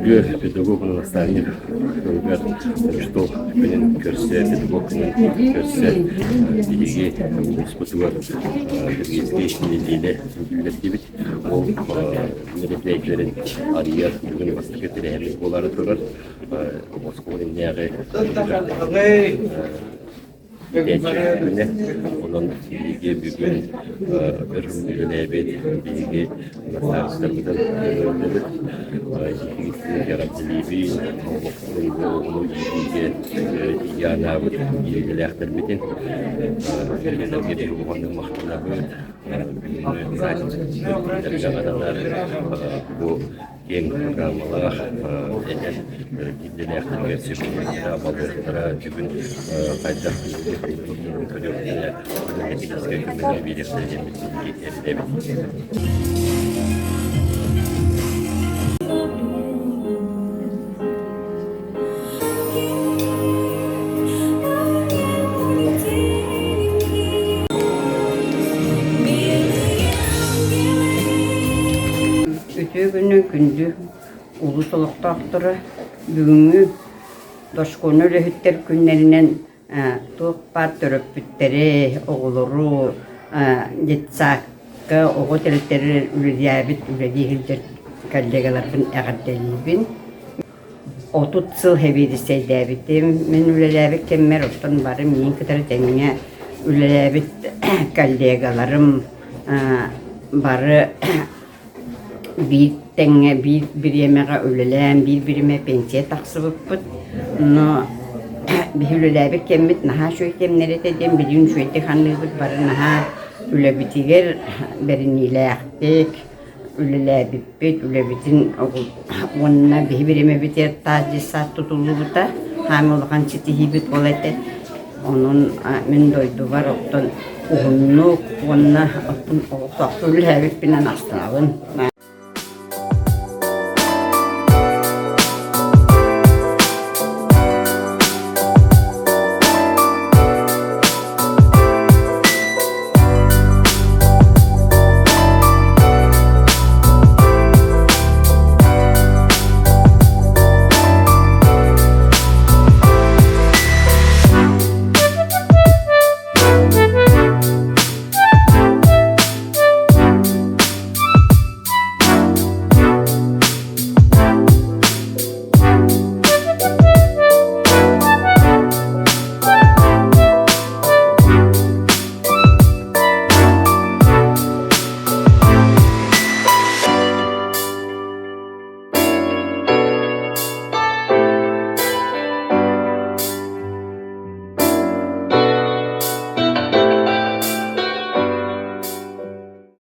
Быйылгы педагог наставник тылыгар учуутал күнүн көрсө, педагог күнүн көрсө биһиги улууспутугар Биргизский нэдиэлэ биллэрдибит. Ол мероприятиелэрин арыйар бүгүн бастакы тэрээһиммит буолаары турар. Оскуола иннинээҕи Күнэ. Онон биһиги бүгүн өр үлэлээбит биһиги настаабыстарбытын көрдөрдүбүт. Биһиги эҕэрдэлиибин, олохторун оҕону иитиигэ анаабыт идэлээхтэрбитин. Кинилэргэ биһиги улаханнык махтанабыт. Бүгүҥҥү праздник ананар бу киэҥ программалаах эдэр идэлээхтэргэ сүбэлиэхтэрэ, абалыахтара, бүгүн хайдах көрүөхтэрэ, энергетическэй көмөнү биэриэхтэрэ диэммит биһиги эрэнэбит. Үтүө күнү күндү улуус олохтоохторо бүгүҥҥү дошкуона үлэһиттэр күннэринэн туох баар төрөппүттэри, оҕолору детсадка оҕо тэрилтэлэригэр үлэлээбит, үлэлии сылдьар коллегаларбын эҕэрдэлиибин. 30 сыл сэбиэдиссэйдээбитим. Мин үлэлээбит кэммэр оттон бары миигин кытары тэҥҥэ үлэлээбит коллегаларым бары биир тэҥҥэ биир бириэмэҕэ үлэлээн, биир бириэмэ пенсия тахсыбыппыт. Но биһи үлэлээбит кэммит наһаа үчүгэй кэмнэр этэ диэн билигин үчүгэйдик саныыбыт бары наһаа үлэбитигэр бэриниилээхтик үлэлээбиппит, үлэбитин уонна биһи бириэмэбитигэр таас дьыссаат тутуллубута. Хаамыы улахан ситиһиибит ол этэ. Онон мин дойдубар оттон уһуннук уонна оттон олохтоохтук үлэлээбиппинэн астынабын.